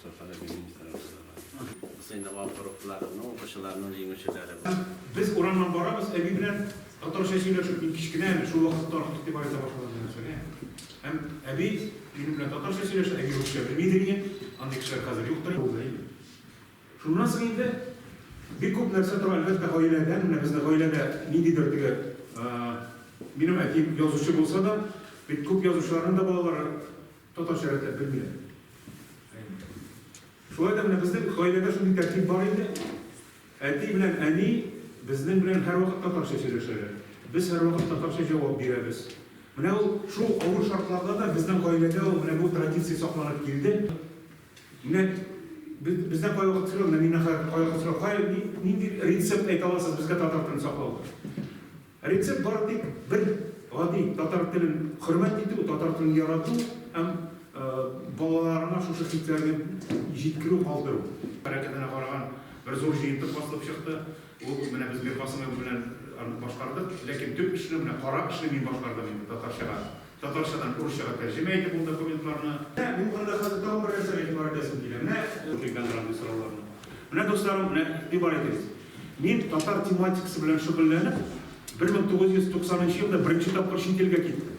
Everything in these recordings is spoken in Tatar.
Мостафа министр Бусы инде округларның укучыларының җиңүчеләре. Без урамнан барабыз, әби белән татарча сөйләшеп, мин кечкенә әле, шул вакытта ук игътибар итә башладым бу нәрсәгә. Һәм әби минем белән татарча сөйләшә, әби русча белмидер инде, андый кешеләр хәзер юктыр. Шуннан соң инде бик күп нәрсә тора, әлбәттә, гаиләдән. Менә безнең гаиләдә ниндидер теге, минем әтием язучы булса да, бик күп язучыларның да балалары татарча рәтләп белмиләр. Шулай да менә безнең гаиләдә шундый тәртип бар инде, әти белән әни безнең белән һәрвакыт татарча сөйләшәләр. Без һәрвакыт татарча җавап бирәбез. Менә ул шул авыр шартларда да безнең гаиләдә ул менә бу традиция сакланып килде. Менә бездән кайвакыт сорыйлар, менә миннән кайвакыт сорыйлар, кая, нинди рецепт әйтә аласыз безгә татар телен саклауга? Рецепт бары тик бер, гади, татар телен хөрмәт итү, татар телен ярату һәм балаларыңа шушы хисләрне җиткерү, калдыру. Хәрәкәтенә караган бер зур җыентык басылып чыкты. Ул менә без Миркасым абый белән аны башкардык, ләкин төп эшне, менә кара эшне мин башкардым инде татарчага. Татарчадан урысчага тәрҗемә итеп ул документларны. Менә мин монда хәзер тагын бер нәрсәгә игътибар итәсем килә. Менә биргәндер андый сорауларны. Менә, дусларым, менә игътибар итегез. Мин татар тематикасы белән шөгыльләнеп, 1990 нчы елда беренче тапкыр чит илгә киттем.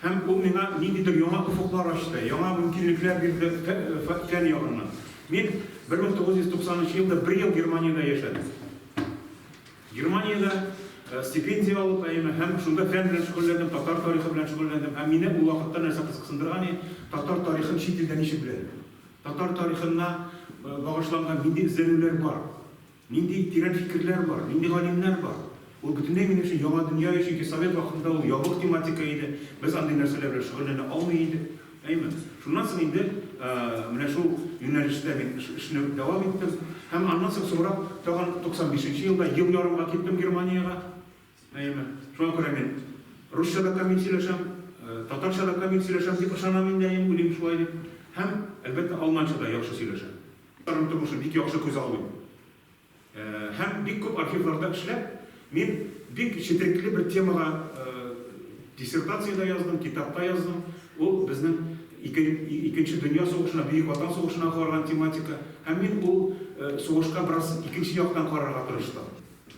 Һәм ул миңа ниндидер яңа офыклар ачты, яңа мөмкинлекләр бирде фән ягыннан. Мин 1990 нчы елда бер ел Германиядә яшәдем. Германиядә стипендия алып, әйеме, һәм шунда фән белән шөгыльләндем, татар тарихы белән шөгыльләндем. Һәм мине ул вакытта нәрсә кызыксындырган и, татар тарихын чит илдә ничек беләләр? Татар тарихына багышланган нинди эзләнүләр бар? Нинди тирән фикерләр бар? Нинди галимнәр бар? Ул бөтенләй минем өчен яңа дөнья иде, чөнки совет вакытында ул ябык тематика иде, без андый нәрсәләр белән шөгыльләнә алмый идек. Әйеме? Шуннан соң инде менә шул юнәлештә мин эшне дәвам иттем. Һәм аннан соң соңрак тагын 95 нче елда ел ярымга киттем Германиягә. Әйеме? Шуңа күрә мин русча да камил сөйләшәм, татарча да камил сөйләшәм дип ышанам инде, әйеме, уйлыйм шулай дип. Һәм, әлбәттә, алманча да яхшы сөйләшәм. Татарның тормышын бик яхшы күзаллыйм. Һәм бик күп архивларда эшләп, мин бик четерекле бер темага диссертация дә яздым, китап та яздым. Ул безнең Икенче дөнья сугышына, Бөек Ватан сугышына караган тематика. Һәм мин ул сугышка бераз икенче яктан карарга тырыштым.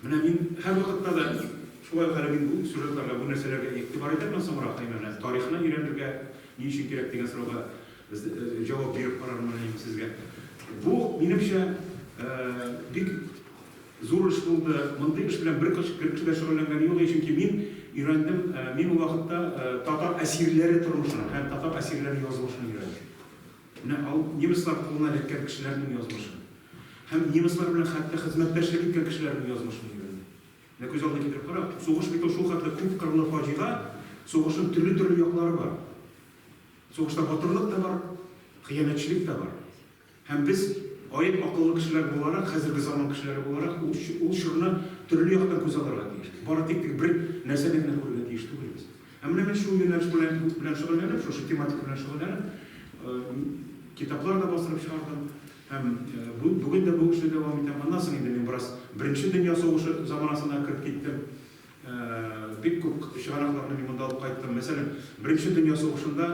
Менә мин һәрвакытта да шулай ук әле мин бу сюжетларга, бу нәрсәләргә игътибар итәрмен соңрак, әмма менә тарихны өйрәнергә ни өчен кирәк дигән сорауга Без җавап биреп карармын инде сезгә. Бу, минемчә, бик зур эш булды. Мондый эш белән бер кеше дә шөгыльләнгәне юк иде, чөнки мин өйрәндем, мин ул вакытта татар әсирләре тормышын һәм татар әсирләре язмышын өйрәндем. Менә ал немецлар кулына эләккән кешеләрнең язмышын һәм немецлар белән хәтта хезмәттәшлек иткән кешеләрнең язмышын өйрәндем. Менә күз алдына китереп кара, сугыш бит ул шулхәтле күпкырлы фаҗига, сугышның төрле-төрле яклары бар. Сугышта батырлык та бар, хыянәтчелек тә бар. Һәм без, аек акыллы кешеләр буларак, хәзерге заман кешеләре буларак, ул ул чорны төрле яктан күз алырга тиеш. Бары тик теге бер нәрсәне генә күрергә тиеш түгелбез. Һәм менә мин шул юнәлеш белән белән шөгыльләнеп, шушы тематика белән шөгыльләнеп, китаплар да бастырып чыгардым. Һәм бүген дә бу эшне дәвам итәм. Аннан соң инде мин бераз Беренче дөнья сугышы заманасына кереп киттем. Бик күп чыганакларны мин монда алып кайттым. Мәсәлән, Беренче дөнья сугышында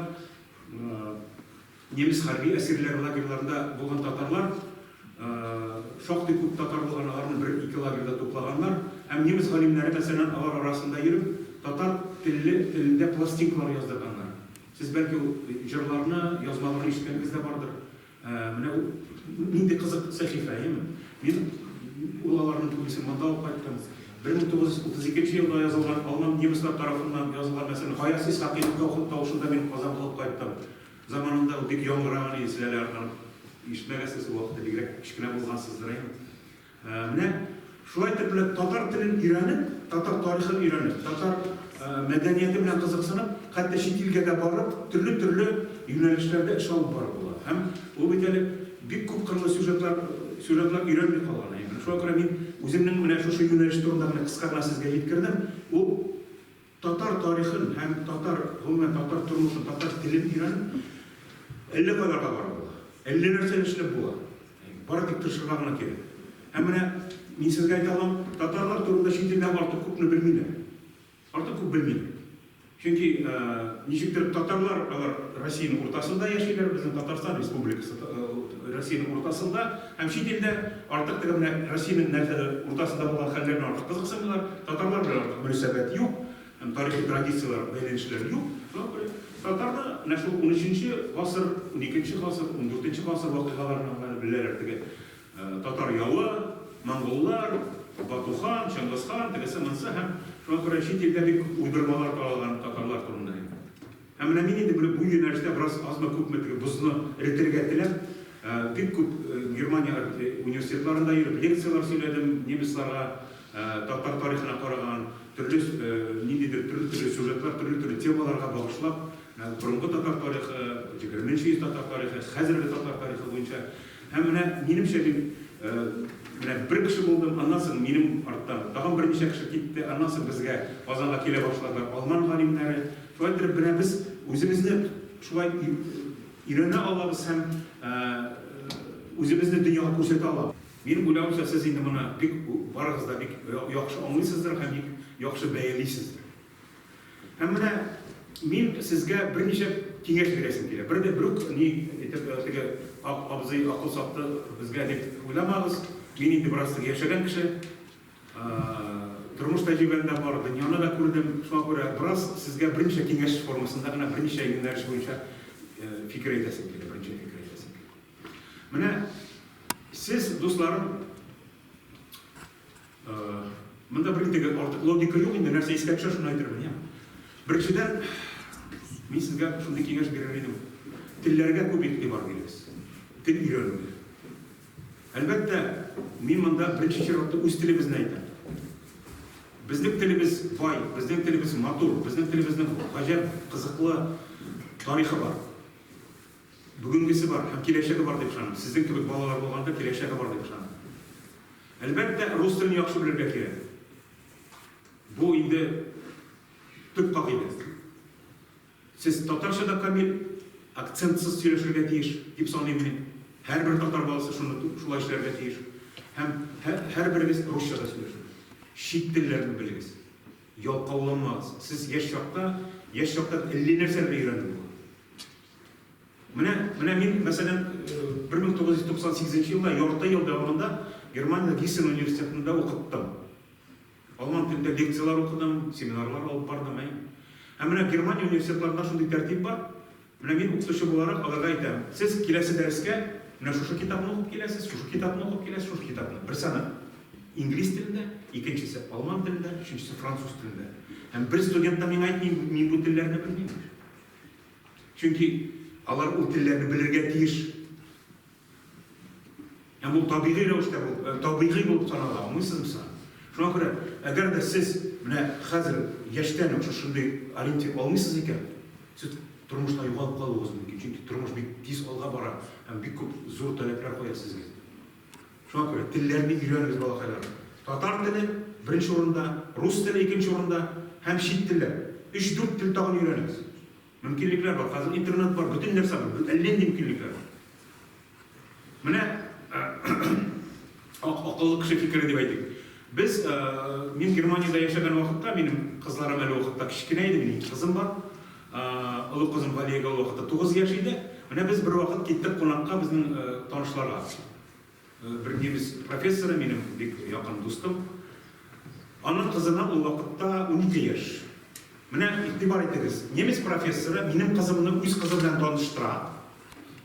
немец хәрби әсирләр лагерьларында булган татарлар, шактый күп татар булган, аларны бер-ике лагерьда туплаганнар. Һәм немец галимнәре, мәсәлән, алар арасында йөреп, татар телле телендә пластинкалар яздырганнар. Сез, бәлки, ул җырларны, язмаларны ишеткәнегез дә бардыр. Менә ул нинди кызык сәхифә, әйеме? Мин ул аларның күбесен монда алып кайттым. 1932 елда язылган, алман немецлар тарафыннан язылган, мәсәлән, Гаяз Исхакыйның Тәүхид тавышын да мин Казанга алып кайттым. Заманында ул бик яңгыраган иде, сез әле аны ишетмәгәнсез, ул вакытта бигрәк кечкенә булгансыздыр, әйеме? Менә шулай итеп менә татар телен өйрәнеп, татар тарихын өйрәнеп, татар мәдәнияте белән кызыксынып, хәтта чит илгә дә барып, төрле-төрле юнәлешләрдә эш алып барып була. Һәм ул бит әле бик күп кырлы сюжетлар, сюжетлар өйрәнми калган. Әйе, менә шуңа күрә мин үземнең менә шушы юнәлеш турында гына кыска гына сезгә җиткердем. Ул Татар тарихын һәм татар, гомумән, татар тормышын, татар телен өйрәнеп, әллә кайларга барып була. Әллә нәрсәне эшләп була. Бары тик тырышырга гына кирәк. Һәм менә мин сезгә әйтә алам, татарлар турында чит илдә артык күпне белмиләр. Артык күп белмиләр. Чөнки ничектер татарлар алар Россиянең уртасында яшиләр, безнең Татарстан Республикасы Россиянең уртасында һәм чит илдә артык теге менә Россиянең нәрсәдер уртасында булган хәлләр белән артык кызыксынмыйлар, татарлар белән артык мөнәсәбәт юк һәм тарихи традицияләр, бәйләнешләр юк. Шуңа күрә татарны менә шул унөченче гасыр, уникенче гасыр, ундүртенче гасыр вакыйгаларын гына беләләр теге Татар явы, монголлар, Бату хан, Чыңгыз хан, тегесе-монсы һәм шуңа күрә чит илдә бик күп уйдырмалар таралган татарлар турында инде. Һәм менә мин инде бу юнәлештә бераз азмы-күпме теге бозны эретергә теләп, бик күп Германия университетларында йөреп лекцияләр сөйләдем немецларга, татар тарихына караган төрле ниндидер төрле-төрле сюжетлар, төрле-төрле темаларга багышлап, борынгы татар тарихы, егерменче йөз татар тарихы, хәзерге татар тарихы буенча. Һәм менә, минемчә, мин менә бер кеше булдым, аннан соң минем арттан тагын берничә кеше китте, аннан соң безгә Казанга килә башладылар алман галимнәре. Шулай иттереп, менә без үзебезне шулай өйрәнә алабыз һәм үзебезне дөньяга күрсәтә алабыз. Минем уйлавымча, сез инде моны бик барыгыз да бик яхшы аңлыйсыздыр һәм бик яхшы бәялисездер. Һәм менә мин сезгә берничә киңәш бирәсем килә. Бер дә берүк ни итеп теге абзый акыл сатты безгә дип уйламагыз. Мин инде бераз теге яшәгән кеше. Тормыш тәҗрибәм дә бар, дөньяны да күрдем. Шуңа күрә бераз сезгә берничә киңәш формасында гына берничә юнәлеш буенча фикер әйтәсем килә, берничә фикер әйтәсем килә. Менә сез, дусларым, Монда бер теге артык логика юк инде, нәрсә искә төшә, шуны әйтермен, я. Беренчедән, мин сезгә шундый киңәш бирер идем. Телләргә күп игътибар бирегез. Тел өйрәнүгә. Әлбәттә, мин монда беренче чиратта үз телебезне әйтәм. Безнең телебез бай, безнең телебез матур, безнең телебезнең гаҗәп кызыклы тарихы бар. Бүгенгесе бар һәм киләчәге бар дип ышанам. Сезнең кебек балалар булганда киләчәге бар дип ышанам. Әлбәттә, рус телен яхшы белергә кирәк. Бу инде төп кагыйдә. Сез татарча да камил, акцентсыз сөйләшергә тиеш, дип саныйм мин. Һәрбер татар баласы шуны шулай эшләргә тиеш. Һәм һәрберегез русча да сөйләшегез. Чит телләрне белегез. Ялкауланмагыз. Сез яшь чакта, яшь чакта әллә нәрсәләрне өйрәнеп була. Менә, менә мин, мәсәлән, 1998 елда ярты ел дәвамында Германиядә Гиссен университетында укыттым. Алман телендә лекцияләр укыдым, семинарлар алып бардым, әй. Һәм менә Германия университетларында шундый тәртип бар. Менә мин укытучы буларак аларга әйтәм, сез киләсе дәрескә менә шушы китапны укып киләсез, шушы китапны укып киләсез, шушы китапны. Берсе аны инглиз телендә, икенчесе алман телендә, өченчесе француз телендә. Һәм бер студент та миңа әйтми, мин бу телләрне белмим. Чөнки алар ул телләрне белергә тиеш. Һәм ул табигый рәвештә бул, э, табигый булып санала, аңлыйсызмы сез? Шуңа күрә, әгәр дә сез менә хәзер яшьтән үк шушындый ориентир алмыйсыз икән, сез тормышта югалып калуыгыз мөмкин. Чөнки тормыш бик тиз алга бара һәм бик күп зур таләпләр куя сезгә. Шуңа күрә телләрне өйрәнегез, балакайлар. Татар теле, беренче урында, рус теле икенче урында һәм чит телләр. Өч-дүрт тел тагын өйрәнегез. Мөмкинлекләр бар. Хәзер интернет бар, бөтен нәрсә бар. Әллә нинди мөмкинлекләр бар. Менә акыллы кеше фикере дип әйтик. Без, мин Германиядә яшәгән вакытта, минем кызларым әле вакытта кечкенә иде, минем ике кызым бар. Олы кызым Галиягә ул вакытта 9 яшь иде. Менә без бервакыт киттек кунакка безнең танышларга. Бер немец профессоры, минем бик якын дустым. Аның кызына ул вакытта 12 яшь. Менә игътибар итегез, немец профессоры минем кызымны үз кызы белән таныштыра.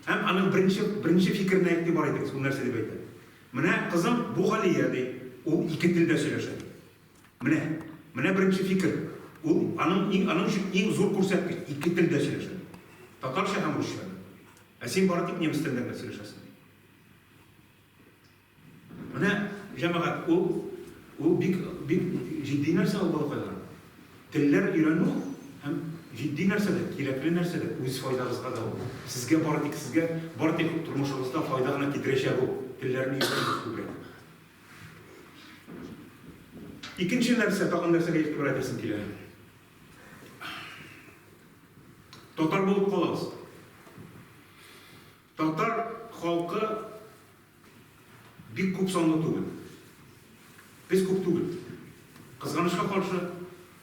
Һәм аның беренче беренче фикеренә игътибар итегез, ул нәрсә дип әйтә. Менә кызым, бу Галия, ди, ул ике телдә сөйләшә. Менә, менә беренче фикер. Ул аның иң аның өчен иң зур күрсәткеч, ике телдә сөйләшә. Татарча һәм русча. Ә син бары тик немец телендә генә сөйләшәсең. Менә, җәмәгать, ул, ул бик, бик җитди нәрсә ул, балакайлар. Телләр өйрәнү һәм җитди нәрсә дә, кирәкле нәрсә дә, үз файдагызга да ул. Сезгә бары тик сезгә, бары тик тормышыгызда файда гына китерәчәк ул, телләрне өйрәнегез күбрәк. Икенче нәрсә, тагын нәрсәгә игътибар итәсем килә. Татар булып калыгыз. Татар халкы бик күп санлы түгел. Без күп түгел. Кызганычка каршы,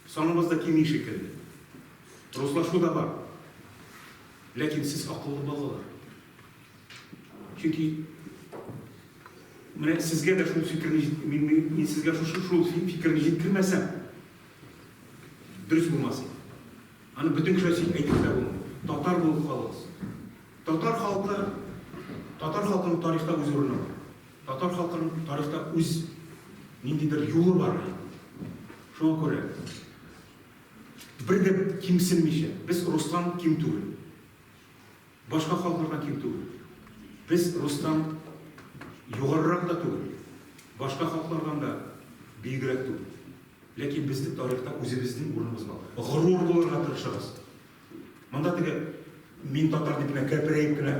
саныбыз да кими шикелле. Руслашу да бар. Ләкин сез акыллы балалар. Чөнки менә сезгә дә шул фикерне мин, мин сезгә шушы шул фикерне җиткермәсәм, дөрес булмас иде. Аны бөтен кешегә син әйтеп тә булмый. Татар булып калыгыз. Татар халкы, татар халкының тарихта үз урыны бар. Татар халкының тарихта үз ниндидер юлы бар. Шуңа күрә бер дә кимсенмичә, без рустан ким түгел. Башка халыклардан ким түгел. Без рустан югарырак та түгел, башка халыклардан да биегрәк түгел. Ләкин безнең тарихта үзебезнең урыныбыз бар. Горур булырга тырышыгыз. Монда теге мин татар дип кенә кәперәеп кенә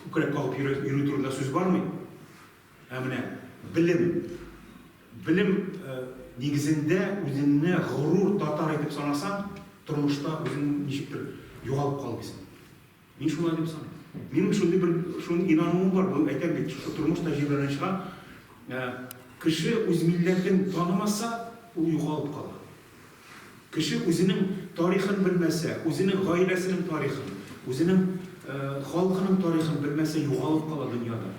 күкрәк кагып йөрү турында сүз бармый. Ә менә белем, белем нигезендә үзеңне горур татар итеп санасаң, тормышта үзең ничектер югалып калмыйсың. Мин шулай дип саныйм. Минем шундый бер шундый инануым бар, бу әйтәм бит, шушы тормыш тәҗрибәдән чыга. Кеше үз милләтен танымаса, ул югалып кала. Кеше үзенең тарихын белмәсә, үзенең гаиләсенең тарихын, үзенең халкының тарихын белмәсә, югалып кала дөньяда.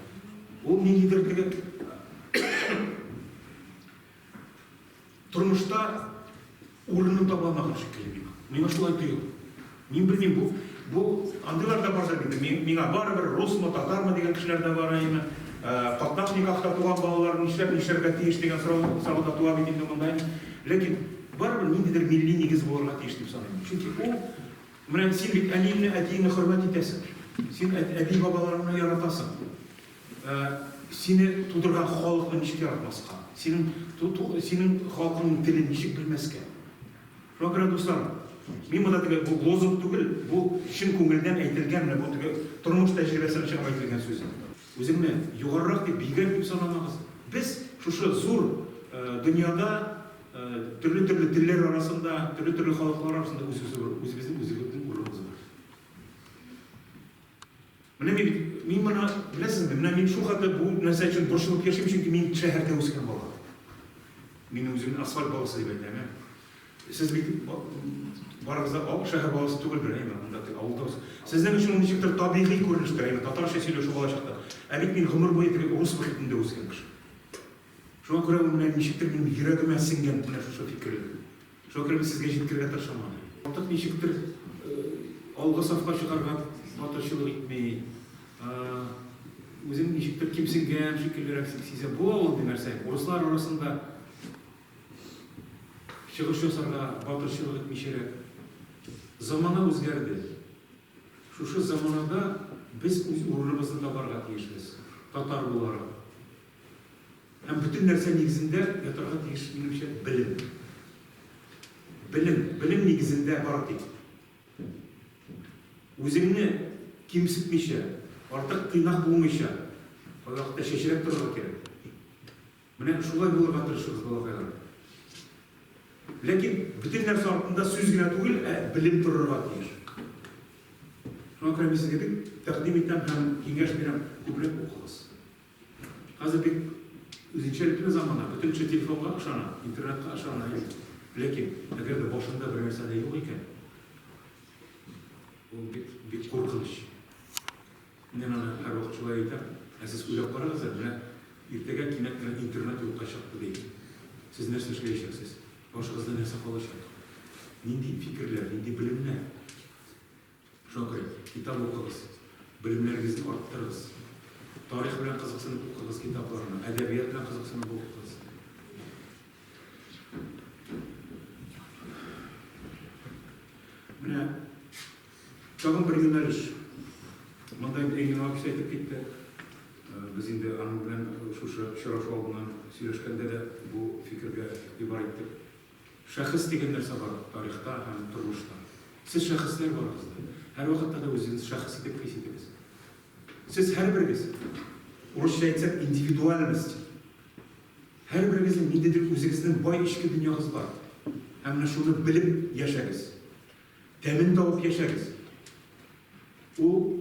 Ул ниндидер теге тормышта урынын таба алмаган шикелле миңа. Миңа шулай тоела. Мин белмим, бу, бу андыйлар да бардыр бит. Мин, миңа барыбер, русмы, татармы дигән кешеләр дә бар, әйеме. Катнаш никахта туган балалар нишләп нишләргә тиеш дигән сорау, сорау да туа бит инде монда. Ләкин барыбер ниндидер милли нигез булырга тиеш дип саныйм. Чөнки ул, менә син бит әниеңне, әтиеңне хөрмәт итәсең. Син әби-бабаларыңны яратасың. Сине тудырган халыкны ничек яратмаска? Синең, синең халкыңның телен ничек белмәскә? Шуңа күрә, дуслар, мин монда теге бу лозунг түгел, бу чын күңелдән әйтелгән, менә бу теге тормыш тәҗрибәсеннән чыгып әйтелгән сүз. Үзеңне югарырак дип, биегрәк дип санамагыз. Без шушы зур дөньяда төрле-төрле телләр арасында, төрле-төрле халыклар арасында үзебезнең үзебезнең урыныбыз бар. Менә мин бит, мин моны, беләсезме, менә мин шул хәтле бу нәрсә өчен борчылып яшим, чөнки мин шәһәрдә үскән бала. Мин үземне асфальт баласы дип әйтәм, ә. Сез бит барыгыз да шәһәр баласы түгелдер, әйме, монда теге авылда үс. Сезнең өчен ул ничектер табигый күренештер, әйме, татарча сөйләшү балачакта. Ә бит мин гомер буе теге рус мохитендә үскән кеше. Шуңа күрә ул менә ничектер минем йөрәгемә сеңгән менә шушы фикерләр. Шуңа күрә мин сезгә җиткерергә тырышам аны. Артык ничектер алгы сафка чыгарга батырчылык итми, үзен ничектер кимсенгән шикеллерәк сизә. Була ул андый нәрсә. Урыслар арасында чыгыш ясарга батырчылык итмичәрәк. Замана үзгәрде. Шушы заманада без үз урыныбызны табарга тиешбез, татар буларак. Һәм бөтен нәрсә нигезендә ятарга тиеш, минемчә, белем. Белем, белем нигезендә бары тик. Үзеңне кимсетмичә, артык тыйнак булмыйча, кайвакытта чәчрәп торырга кирәк. Менә шулай булырга тырышыгыз, балакайлар. Ләкин бөтен нәрсә артында сүз генә түгел, ә белем торырга тиеш. Шуңа күрә мин сезгә бик тәкъдим итәм һәм киңәш бирәм, күбрәк укыгыз. Хәзер бик үзенчәлекле замана, бөтен кеше телефонга ышана, интернетка ышана. Ләкин әгәр дә башында бер нәрсә дә юк икән, ул бик, бик куркыныч. Мин аны һәрвакыт шулай әйтәм. Ә сез уйлап карагыз әле, менә иртәгә кинәт кенә интернет юкка чыкты диек. Сез нәрсә эшләячәксез? Башыгызда нәрсә калачак? Нинди фикерләр, нинди белемнәр? Шуңа күрә китап укыгыз, белемнәрегезне арттырыгыз. Тарих белән кызыксынып укыгыз китапларны, әдәбият белән кызыксынып укыгыз. Менә тагын бер юнәлеш. Монда инде Энгель абыйсы әйтеп китте. Без инде аның белән шушы очрашу алдыннан сөйләшкәндә дә бу фикергә игътибар иттек. Шәхес дигән нәрсә бар тарихта һәм тормышта. Сез шәхесләр барыгыз да. Һәрвакытта да үзегезне шәхес итеп хис итегез. Сез һәрберегез, урысча әйтсәк, индивидуальность. Һәрберегезнең ниндидер үзегезнең бай эчке дөньягыз бар. Һәм менә шуны белеп яшәгез. Тәмен табып яшәгез. Ул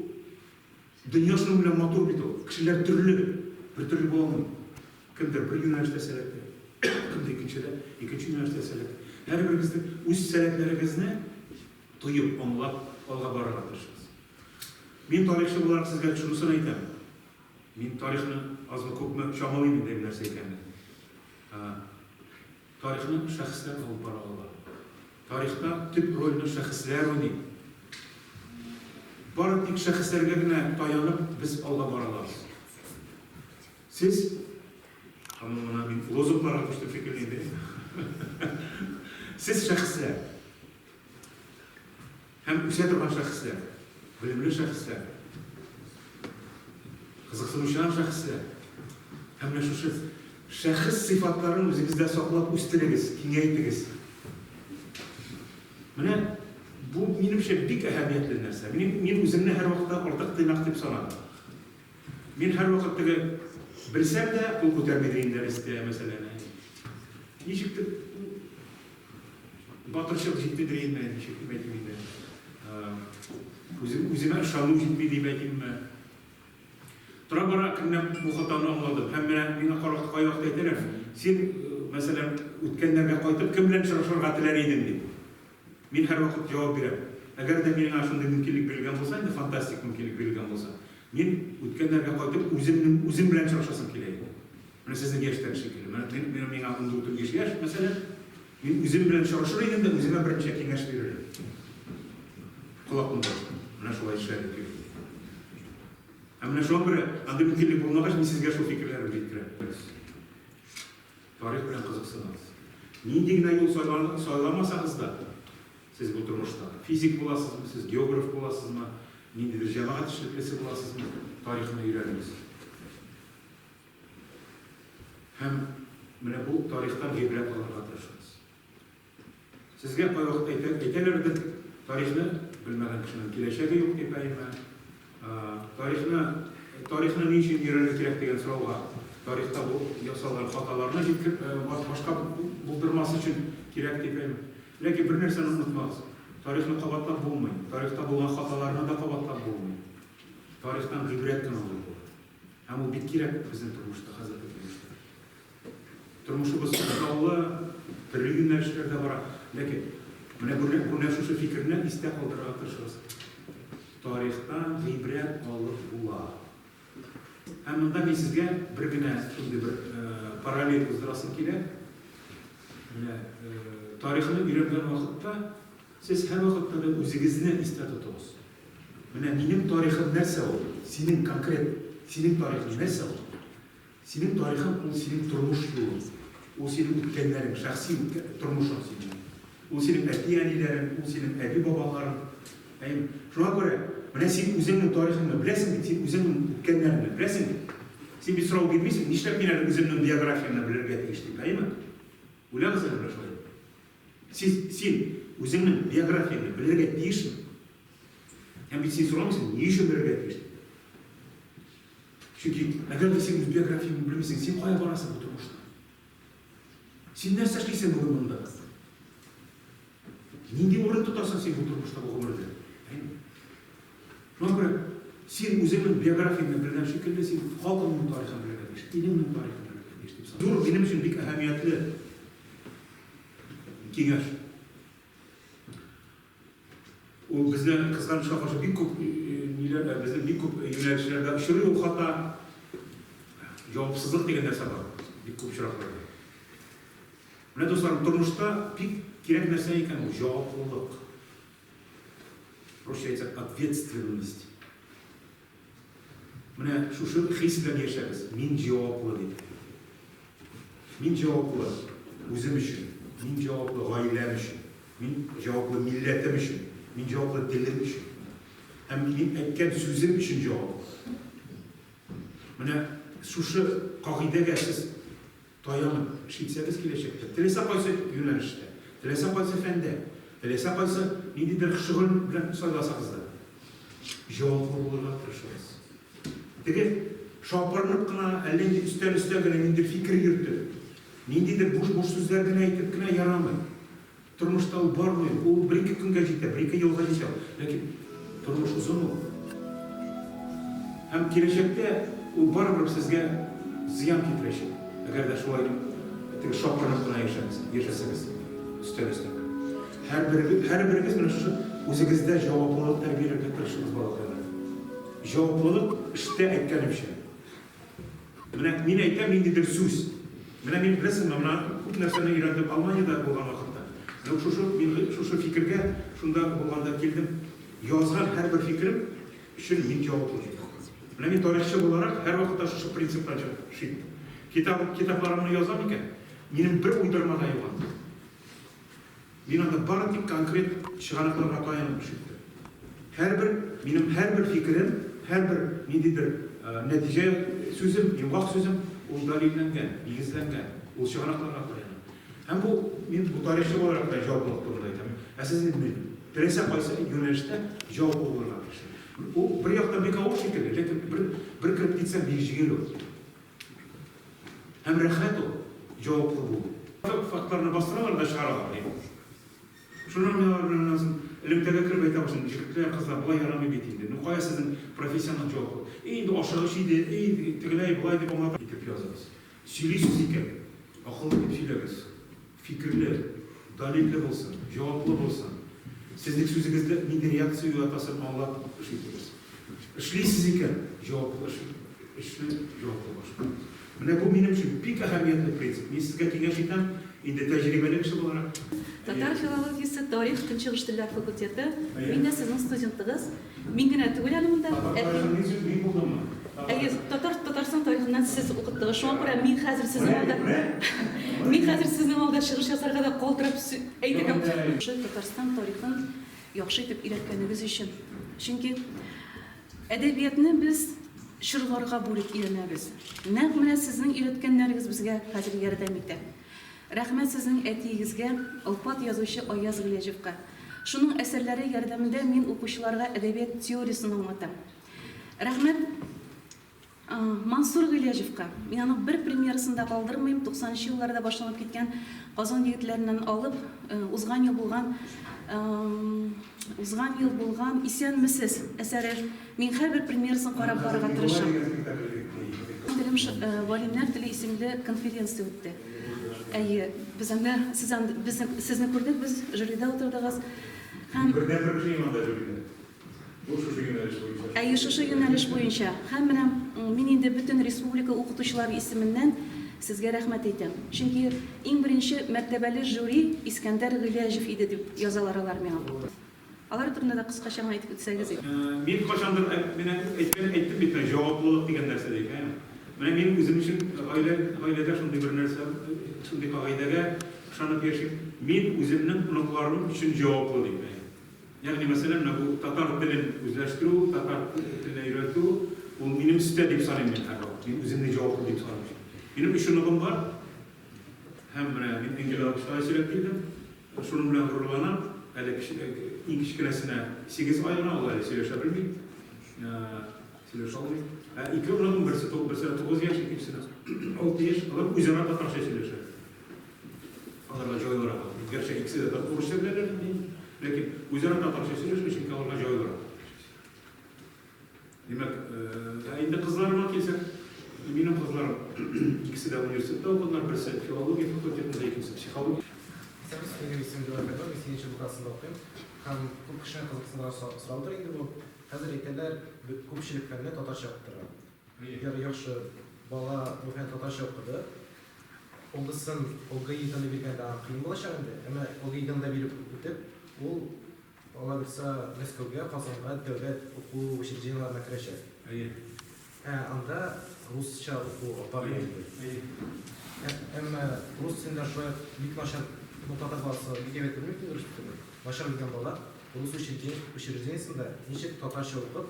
Дөнья шуның белән матур бит ул. Кешеләр төрле, бер төрле була алмый. Кемдер бер юнәлештә сәләтле, кемдер икенчедә, икенче юнәлештә сәләтле. Һәрберегезнең үз сәләтләрегезне тоеп, аңлап алга барырга тырышыгыз. Мин тарихчы буларак сезгә шунысын әйтәм. Мин тарихны азмы-күпме чамалыйм инде нәрсә икәнен. Тарихны шәхесләр алып бара ала. Тарихта төп рольне шәхесләр уйный. Бары тик шәхесләргә генә таянып без алга бара алабыз. Сез, һәм моны мин лозунгларга күчтем шикелле инде. Сез шәхесләр. Һәм үсә торган шәхесләр, белемле шәхесләр, кызыксынучан шәхесләр. Һәм менә шушы шәхес сыйфатларын үзегездә саклап үстерегез, киңәйтегез. Менә бу, минемчә, бик әһәмиятле нәрсә. Мин, мин үземне һәрвакытта артык тыйнак дип санадым. Мин һәрвакыт теге белсәм дә, кул күтәрмидер инде дәрестә, мәсәлән. Ничектер Батырчылык җитмидер инде, ничек дип әйтим инде. Үзем, үземә ышану җитми дип әйтимме. Тора-бара кемнән бу хатаны аңладым. Һәм менә миңа кайвакыт әйтәләр, син, мәсәлән, үткәннәргә кайтып, кем белән очрашырга теләр идең, дип. Мин һәрвакыт җавап бирәм. Әгәр дә миңа шундый мөмкинлек бирелгән булса, инде фантастик мөмкинлек бирелгән булса, мин үткәннәргә кайтып, үземнең үзем белән очрашасым килә иде. Менә сезнең яшьтәге шикелле. Менә мин, мин, миңа 14-15 яшь, мәсәлән. Мин үзем белән очрашыр идем дә, үземә берничә киңәш бирер идем. Колакны борып. Менә шулай эшләргә кирәк. Ә менә шуңа күрә, андый мөмкинлек булмагач, мин сезгә шул фикерләремне җиткерәм. Тарих белән кызыксыныгыз. Нинди генә юл сайламасагыз да, сез бу тормышта физик буласызмы, сез географ буласызмы, ниндидер җәмәгать эшлеклесе буласызмы, тарихны өйрәнегез. Һәм менә бу тарихтан гыйбрәт алырга тырышыгыз. Сезгә кайвакыт әйтә, әйтәләрдер, тарихны белмәгән кешенең киләчәге юк дип, әйме. Тарихны, тарихны ни өчен өйрәнергә кирәк дигән сорауга, тарихта бу ясалган хаталарны җиткер, башка булдырмас өчен кирәк дип, әйме. Ләкин бер нәрсәне онытмагыз, тарихны кабатлап булмый, тарихта булган хаталарны да кабатлап булмый. Тарихтан гыйбрәт кенә алып була. Һәм ул бик кирәк безнең тормышта, хәзерге тормышта. Тормышыбыз катлаулы, төрле юнәлешләрдә бара. Ләкин менә бу менә шушы фикерне истә калдырырга тырышыгыз. Тарихтан гыйбрәт алып була. Һәм монда мин сезгә бер генә шундый бер параллель уздырасым килә. Менә тарихны өйрәнгән вакытта сез һәрвакытта да үзегезне истә тотыгыз. Менә минем тарихым нәрсә ул? Синең конкрет, синең тарихың нәрсә ул? Синең тарихың ул синең тормыш юлың. Ул синең үткәннәрең, шәхси тормышың синең. Ул синең әти-әниләрең, ул синең әби-бабаларың. Әйеме? Шуңа күрә, менә син үзеңнең тарихыңны беләсең бит, син үзеңнең үткәннәреңне беләсең бит. Син бит сорау бирмисең, нишләп мин әле үземнең биографиямне белергә тиеш дип, әйеме? Уйлагыз әле менә шулай. Син, син үзеңнең биографияңне белергә тиешме? Һәм бит син сорамыйсың, ни өчен белергә тиеш дип. Чөнки әгәр дә син үз биографияңне белмисең, син кая барасың бу тормышта? Син нәрсә эшлисең бүген монда? Нинди урын тотасың син бу тормышта, бу гомердә? Шуңа күрә син үзеңнең биографияңне белгән шикелле, син халкыңның тарихын белергә тиеш, илеңнең тарихын белергә тиеш дип саныйм. Зур, минем өчен бик әһәмиятле киңәш. Ул безне, кызганычка каршы, бик күп ниләр, безнең бик күп юнәлешләрдә очрый ул хата. Җавапсызлык дигән нәрсә бар бик күп очракларда. Менә, дусларым, тормышта бик кирәк нәрсә икән ул җаваплылык. Русча әйтсәк, ответственность. Менә шушы хис белән яшәгез, мин җаваплы дип. Мин җаваплы үзем өчен, мин җаваплы гаиләм өчен, мин җаваплы милләтем өчен, мин җаваплы телем өчен. Һәм мин әйткән сүзем өчен җаваплы. Менә шушы кагыйдәгә сез таянып эш итсәгез киләчәктә, теләсә кайсы юнәлештә, теләсә кайсы фәндә, теләсә кайсы ниндидер шөгыль белән сайласагыз да, җаваплы булырга тырышыгыз. Теге шапырынып кына, әллә нинди өстән-өстән генә ниндидер фикер йөртеп, ниндидер буш-буш сүзләр генә әйтеп кенә ярамый. Тормышта ул бармый, ул бер-ике көнгә җитә, бер-ике елга җитә ул. Ләкин тормыш озын ул. Һәм киләчәктә ул барыбер сезгә зыян китерәчәк, әгәр дә шулай теге шапырынып кына яшәгез, яшәсәгез, өстән-өстән. Һәрберегез, һәрберегез менә шушы Үзегездә җаваплылык тәрбияләргә тырышыгыз, балакайлар. Җаваплылык эштә әйткәнемчә. Менә мин әйтәм ниндидер сүз. Менә мин, беләсеңме, менә күп нәрсәне өйрәндем Алманиядә булган вакытта. Менә шушы, мин шушы фикергә шунда булганда килдем. Язган һәрбер фикерем өчен мин җаваплы дип. Менә мин тарихчы буларак һәрвакытта шушы принциптан чыгып эш иттем. Китап, китапларымны язам икән, минем бер уйдырма да юк анда. Мин анда бары тик конкрет чыганакларга таянып эш иттем. Һәрбер, минем һәрбер фикерем, һәрбер ниндидер нәтиҗә сүзем, йомгак сүзем, ул дәлилләнгән, нигезләнгән, ул чыганакларга таяна. Һәм бу, мин бу тарихчы буларак та җаваплылык турында әйтәм. Ә сез инде теләсә кайсы юнәлештә җаваплы булырга тиешсез. Ул бер яктан бик авыр шикелле, ләкин бер, бер кереп китсәң, бик җиңел ул. Һәм рәхәт ул, җаваплы булу. Фактларны бастыралар да чыгаралар, ди. Шуннан мин алар белән аннан соң элемтәгә кереп әйтә башлыйм, җегетләр, кызлар, болай ярамый бит инде, ну кая сезнең профессиональ җаваплылык? И, инде ашыгыч иде, и, тегеләй, болай дип аңлата. Итеп языгыз. Сөйлисез икән, акыллы итеп сөйләгез. Фикерле, далилле булсын, җаваплы булсын. Сезнең сүзегездә нинди реакция уятасын аңлап эш итегез. Эшлисез икән, җаваплы эш, эшне җаваплы башкарыгыз. Менә бу минем өчен бик әһәмиятле принцип. Мин сезгә киңәш итәм, инде тәҗрибәле кеше буларак. Татар филологиясе, тарих, көнчыгыш телләр факультеты. Мин дә сезнең студентыгыз. Мин генә түгел әле монда. Татар тарихын мин сүз, мин булдыммы? Әйе, татар, Татарстан тарихыннан сез укыттыгыз. Шуңа күрә мин хәзер сезнең алда, мин хәзер сезнең алда чыгыш ясарга да калтырап әйтергә. Шушы Татарстан тарихын яхшы итеп өйрәткәнегез өчен. Чөнки әдәбиятны без чорларга бүлеп өйрәнәбез. Нәкъ менә сезнең өйрәткәннәрегез безгә хәзер ярдәм итә. Рәхмәт сезнең әтиегезгә, олпат язучы Аяз Гыйләҗевка. Шуның әсәрләре ярдәмендә мин укучыларга әдәбият теориясен аңлатам. Рәхмәт Мансур Гыйләҗевка. Мин аның бер премьерасын да калдырмыйм. 90 нчы елларда башланып киткән Казан егетләреннән алып, узган ел булган узган ел булган Исәнмесез әсәре. Мин һәрбер премьерасын карап барырга тырышам. Телем галимнәр теле исемле конференция үтте. Әйе, без анда сез анда сезне күрдек, без жюрида утырдыгыз. Һәм Бердәнбер кеше анда жюрида. Бу шушы юнәлеш буенча. Әйе, шушы юнәлеш буенча. Һәм менә мин инде бөтен республика укытучылары исеменнән сезгә рәхмәт әйтәм. Чөнки иң беренче мәртәбәле жюри Искәндәр Гыйләҗев иде дип язалар алар миңа. Алар турында да кыскача гына әйтеп үтсәгез иде. Мин кайчандыр менә әйткән әйттем бит менә җаваплылык дигән нәрсә дип, әйеме? Менә мин үзем өчен гаилә гаиләдә шундый бер нәрсә, шундый кагыйдәгә ышанып яшим. Мин үземнең оныкларым өчен җаваплы дип, әйеме? Ягъни, мәсәлән, менә бу татар телен үзләштерү, татар теленә өйрәтү, ул минем өстә дип саныйм мин һәрвакыт. Мин үземне җаваплы дип саныйм. Минем өч оныгым бар. Һәм менә мин Энгель Алкышларга сөйләп килдем. Шуның белән горурланам. Әле иң кечкенәсенә 8 ай гына, ул әле сөйләшә белми. Сөйләшә алмый. Ә ике оныгым, берсе берсенә 9 яшь, икенчесенә 6 яшь. Алар үзара татарча сөйләшә. Аларга җайлырак. Гәрчә икесе дә урысча беләләр инде, ләкин үзара татарча сөйләшми, чөнки аларга җайлырак. Димәк, ә инде кызларыма килсәк, минем кызларым икесе дә университетта укыдылар, берсе филология факультетында, икенчесе психология. Исәнмесез, минем исемем Дилар Фәйзуллин, мин сигезенче Б классында укыйм. Һәм күп кешене кызыксындырган сораудыр инде бу. Хәзер әйтәләр, күпчелек фәнне татарча укытырга. Әгәр яхшы бала бу фәнне татарча укыды, ОГЭсын, ОГЭИдан да биргәндә аңа кыен булачак инде. Әмма ОГЭИдан да биреп үтеп, ул, алла бирса, Мәскәүгә, Казанга дәүләт уку учреждениеләренә керәчәк. Әйе. Ә анда русча уку алып барыла инде. Әйе. Әмма рус телендә шулай ук бик начар, ну, татар баласы бик әйбәт белми бит инде рус телен. Начар белгән бала рус учреждениесендә ничек татарча укып,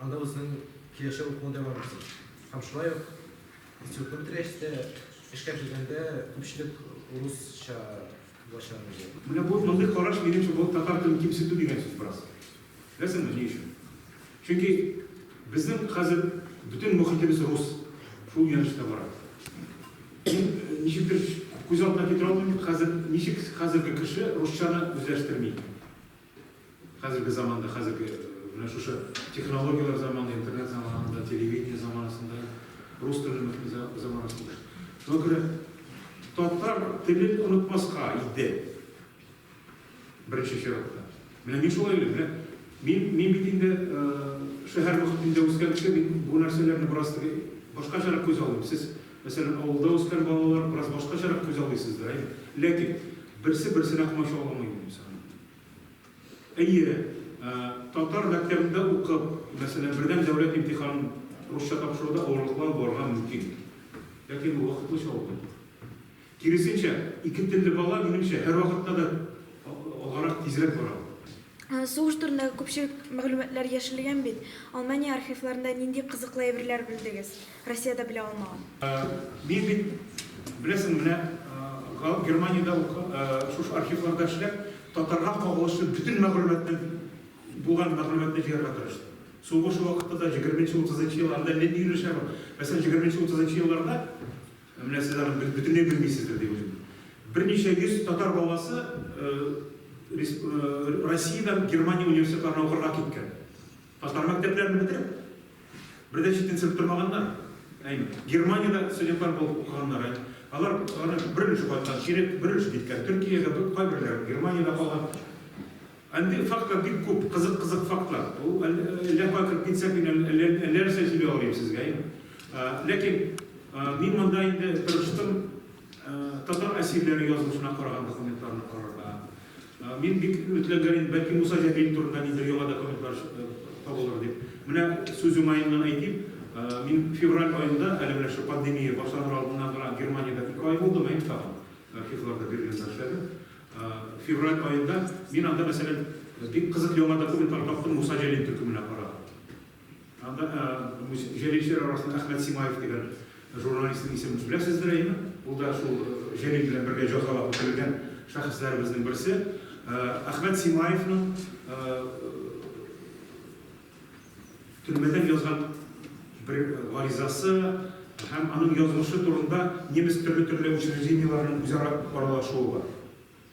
Анда үзенең киләчәк укуын дәвам итсен. Һәм шулай ук институтны бетергәч тә, эшкә килгәндә күпчелек русча булачак инде. Менә бу мондый караш, минемчә, бу татар телен кимсетү дигән сүз бераз. Беләсеңме, ни өчен? Чөнки безнең хәзер бөтен мохитебез рус, шул юнәлештә бара. Мин ничектер күз алдына китерә алмыйм, хәзер ничек хәзерге кеше русчаны үзләштерми. Хәзерге заманда, хәзерге менә шушы технологияләр заманы, интернет заманында, телевидение заманасында, рус теле заманасында. Шуңа күрә татар телен онытмаска иде. Беренче чиратта. Менә мин шулай уйлыйм. Менә мин, мин бит инде шәһәр мохитендә үскән кеше, мин бу нәрсәләрне бераз теге башкачарак күз алыйм. Сез, мәсәлән, авылда үскән балалар бераз башкачарак күз алыйсыздыр, әйеме? Ләкин берсе берсенә комачауламый, минемчә. Әйе, татар мәктәбендә укып, мәсәлән, бердәм дәүләт имтиханын русча тапшыруда авырлыклар булырга мөмкин. Ләкин бу вакытлыча авырлык. Киресенчә, ике телле бала, минемчә, һәрвакытта да алгарак, тизрәк бара. Сугыш турындагы күпчелек мәгълүматлар яшерелгән бит. Алмания архивларында нинди кызыклы әйберләр белдегез? Россиядә белә алмаган. Мин бит, беләсең, менә Германиядә шушы архивларда эшләп, татарга кагылышлы бөтен мәгълүматны, булган мәгълүматны җыярга тырыштым. Сугыш вакытында да, егерменче-утызынчы ел, анда нинди эшләр бар. Мәсәлән, егерменче-утызынчы елларда Ә менә сез аны бөтенләй белмисездер дип уйлыйм. Берничә йөз татар баласы Россиядән Германия университетларына укырга киткән. Татар мәктәпләрен бетереп, бер дә читенсенеп тормаганнар. Әйме. Германиядә студентлар булып укыганнар. Әйме. Алар аны бер өлеше кайткан, чирек бер өлеше киткән Төркиягә, кайберләре Германиядә калган. Андый фактлар бик күп, кызык-кызык фактлар. Ул әллә кая кереп китсәк, мин әллә нәрсә сөйли алыр идем сезгә, әйеме? Ләкин мин монда инде тырыштым татар әсирләре язмышына караган документларны карарга. Мин бик өметләнгән идем, бәлки Муса Җәлил турында ниндидер яңа документлар табылыр дип. Менә сүз уңаеннан әйтим, мин февраль аенда, әле менә шул пандемия башланыр алдыннан гына Германиядә ике ай булдым, әйеме тагын, архивларда Берлинда эшләдем. Февраль аенда мин анда, мәсәлән, бик кызык яңа документлар таптым Муса Җәлил төркеменә караган. Анда җәлилчеләр арасында Әхмәт Симаев дигән журналистның исемен беләсездер, әйеме? Ул да шул Җәлил белән бергә җәзалап үтерелгән шәхесләребезнең берсе. Әхмәт Симаевның төрмәдән язган бер гаризасы һәм аның язмышы турында немец төрле-төрле учреждениеләренең үзара аралашуы бар.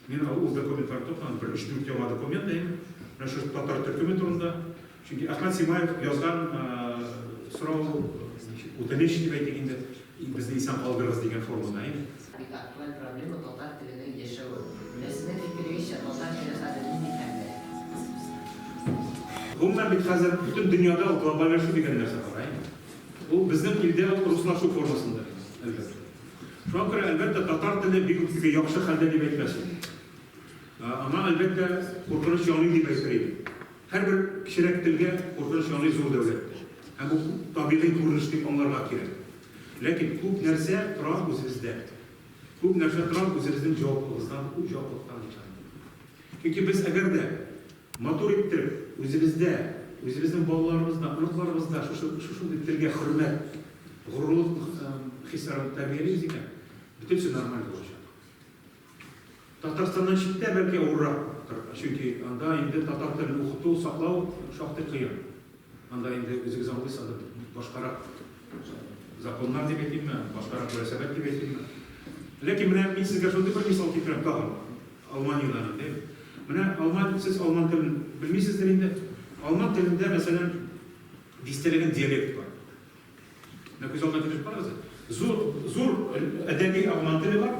Мин ул документларны тапмадым, бер өч-дүрт яңа документ, әйеме? Менә шушы татар төркеме турында. Чөнки Әхмәт Симаев язган сорау, үтенеч дип әйтик инде, безне исән калдырыгыз дигән формада, әйеме? Бик актуаль проблема, татар теленең яшәве. Менә сезнең фикерегезчә, татар теле хәзер нинди хәлдә? Гомумән бит хәзер бөтен дөньяда ул глобальләшү дигән нәрсә бар, әйеме? Ул безнең илдә ул руслашу формасында, әлбәттә. Шуңа күрә, әлбәттә, татар теле бик үк теге яхшы хәлдә дип әйтмәс идем. Аңа, әлбәттә, куркыныч яный дип әйтер идем. Һәрбер кечерәк телгә куркыныч яный зур дәүләттә. Һәм бу табигый күренеш дип аңларга кирәк. Ләкин күп нәрсә тора үзебездә. Күп нәрсә тора үзебезнең җаваплыгыздан, җаваплылыктан дип саныйм. Чөнки без әгәр дә матур иттереп үзебездә, үзебезнең балаларыбызда, оныкларыбызда шушы шушындый телгә хөрмәт, горурлык хисләрен тәрбиялибез икән, бөтенесе нормаль булачак. Татарстаннан читтә бәлки авыррактыр, чөнки анда инде татар телен укыту, саклау шактый кыен. Анда инде үзегез аңлыйсыз, анда башкарак законнар дип әйтимме, башкарак мөнәсәбәт дип әйтимме. Ләкин менә мин сезгә шундый бер мисал китерәм тагын, Алманиядән инде. Менә алман, сез алман телен белмисездер инде. Алман телендә, мәсәлән, дистәләгән диалект бар. Менә күз алдына китереп карагыз. Зур, зур әдәби алман теле бар.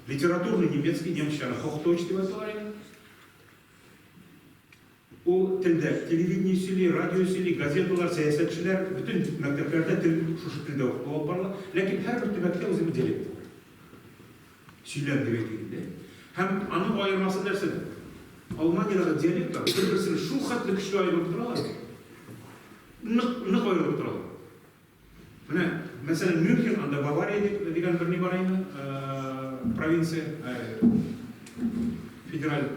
Литературный немецкий, немецча Hochdeutsch дип аталар инде. Ул телдә телевидение сөйли, радио сөйли, газеталар, сәясәтчеләр, бөтен мәктәпләрдә тел шушы телдә укыту алып барыла. Ләкин һәрбер төбәктә үзенең диалекты бар. Сөйләм дип әйтик инде. Һәм аның аермасы нәрсәдә? Алманиядәге диалектлар бер-берсеннән шул хәтле көчле аерылып торалар. Нык, нык аерылып торалар. Менә, мәсәлән, Мюнхен, анда Бавария дип дигән бер ни бар инде, провинция, федераль,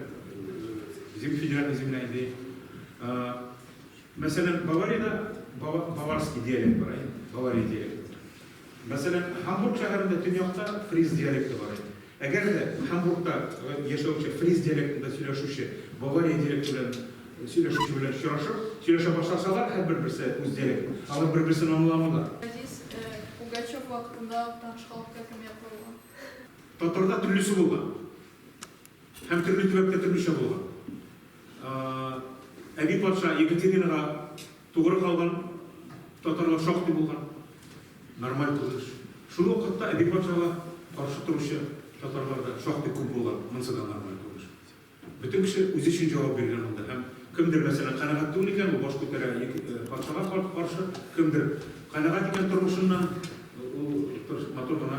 федеральная земля инде. Мәсәлән, Бавариядә баварский диалект бар, Бавария диалекты. Мәсәлән, Һамбург шәһәрендә төньякта фриз диалекты бар иде. Әгәр дә Һамбургта яшәүче фриз диалектында сөйләшүче Бавария диалекты белән сөйләшүче белән очрашып, сөйләшә башласалар, һәрбер-берсе үз диалектын, алар бер-берсен аңламыйлар. Газиз, Пугачев вакытында Актаныш халкы кем яклы булган? Татарда төрлесе булган. Һәм төрле төбәктә төрлечә булган. Әби патша Екатеринага тугры калган татарлар шактый булган. Нормаль күренеш. Шул ук вакытта Әби патшага каршы торучы татарлар да шактый күп булган. Монысы да нормаль күренеш. Бөтен кеше үзе өчен җавап биргән монда. Һәм кемдер, мәсәлән, канәгать түгел икән, ул баш күтәрә патшага каршы, кемдер канәгать икән тормышыннан, ул матур гына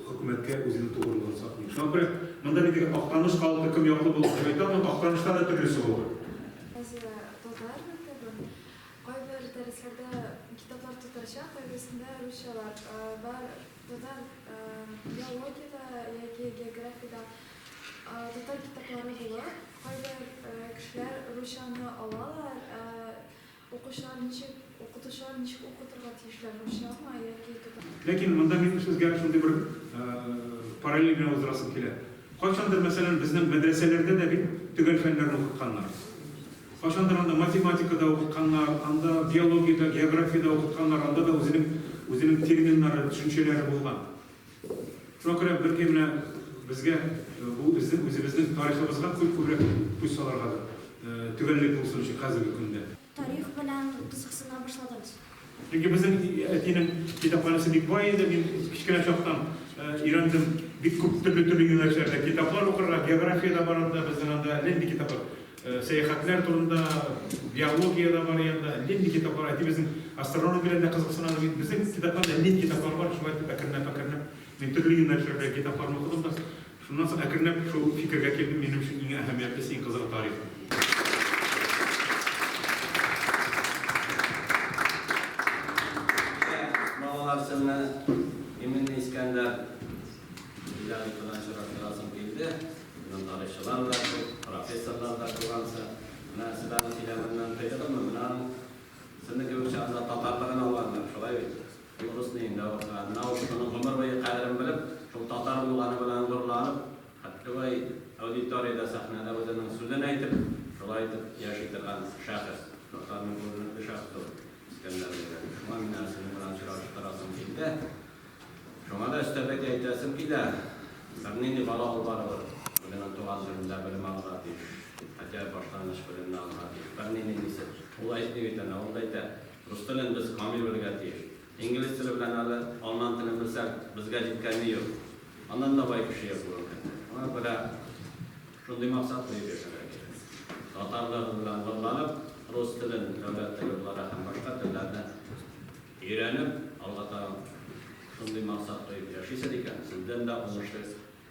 хөкүмәткә үзенең тугрылыгын саклый. Шуңа күрә монда бит Актаныш халкы кем яклы булды дип әйтә алмыйм, Актанышта да төрлесе булган. Азия татар мәктәбе. Кайбер дәресләрдә китаплар татарча, кайберсендә русчалар бар. Татар биологиядә яки географиядә татар китаплары булып, кайбер кешеләр русчаны алалар. Укучылар ничек, укытучылар ничек укытырга тиешләр, русчамы яки татар? Ләкин монда мин сезгә шундый бер параллель генә уздырасым килә. Кайчандыр, мәсәлән, безнең мәдрәсәләрдә дә бит төгәл фәннәрне укытканнар. Кайчандыр анда математика да укытканнар, анда биология дә, география дә укытканнар, анда да үзенең үзенең терминнары, төшенчәләре булган. Шуңа күрә бәлки менә безгә бу безнең үзебезнең тарихыбызга күп күбрәк күз салыргадыр, төгәллек булсын өчен хәзерге көндә. Тарих белән кызыксына башладыгыз? Чөнки безнең әтинең китапханәсе бик бай иде, мин кечкенә чактан өйрәндем бик күп төрле-төрле юнәлешләрдә китаплар укырга, география дә бар анда, безнең анда әллә нинди китаплар, сәяхәтләр турында, биология дә бар янда, әллә нинди китаплар, әти безнең астрономия белән дә кызыксына иде, безнең китапханәдә әллә нинди китаплар бар, шулай итеп әкренләп-әкренләп мин төрле юнәлешләрдәге китапларны укыдым да, шуннан соң әкренләп шул фикергә килдем, минем өчен иң әһәмиятлесе, иң кызыгы тарих. Балалар сезне именно Искәндәр иҗат итүдән чыгартырасым килде. Безнең тарихчылар да күп, профессорлар да күп ансы. Менә сез аның сөйләменнән тойдыгызмы? Менә аның сезнең кебек чагында татарлыгын алганнар, шулай бит? Ул рус диенендә укыган. Менә ул шуның гомер буе кадерен белеп, шул татар булганы белән горурланып, хәтта аудиториядә, сәхнәдә үзенең сүзен әйтеп, шулай итеп яши торган шәхес. Татарның күренекле шәхесе ул, Искәндәр Гыйләҗев. Шуңа мин әле сезнең белән очрашып торасым килде. Шуңа да өстәп әйтәсем килә, бернинди бала ул барыбер үзенең туган телендә белем алырга тиеш. Хотя бы башлангыч белемне алырга тиеш. Бернинди нисе. Ул әйтми бит әнә, ул да әйтә, Рус телен без камил белергә тиеш. Инглиз теле белән әле алман телен белсәк, безгә җиткәне юк. Аннан да бай кеше юк бүгенге көндә. Шуңа күрә шундый максат куеп яшәргә кирәк. Татарлыгың белән горурланып, рус телен дәүләт теле буларак һәм башка телләрне өйрәнеп, алга таба шундый максат куеп яшисез икән, сездән дә уңышлы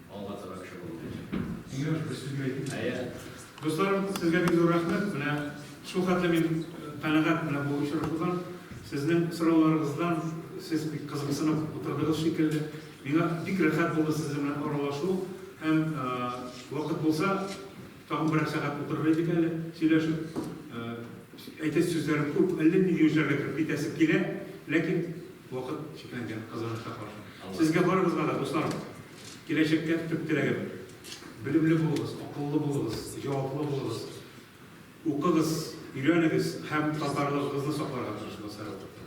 Алга таба кеше булмаячак. Иңгәш, бер сүз генә әйтим. Әйе. Дусларым, сезгә бик зур рәхмәт. Менә шул хәтле мин канәгать менә бу очрашудан. Сезнең сорауларыгыздан сез бик кызыксынып утырдыгыз шикелле. Миңа бик рәхәт булды сезнең белән аралашу. Һәм вакыт булса, тагын берәр сәгать утырыр идек әле сөйләшеп. Әйтәсе сүзләрем күп, әллә нинди юлларга кереп китәсе килә, ләкин вакыт чикләнгән, кызганычка каршы. Сезгә барыгызга да, дусларым, киләчәккә төп теләгем, белемле булыгыз, акыллы булыгыз, җаваплы булыгыз, укыгыз, өйрәнегез һәм татарлыгыгызны сакларга тырышыгыз һәрвакытта.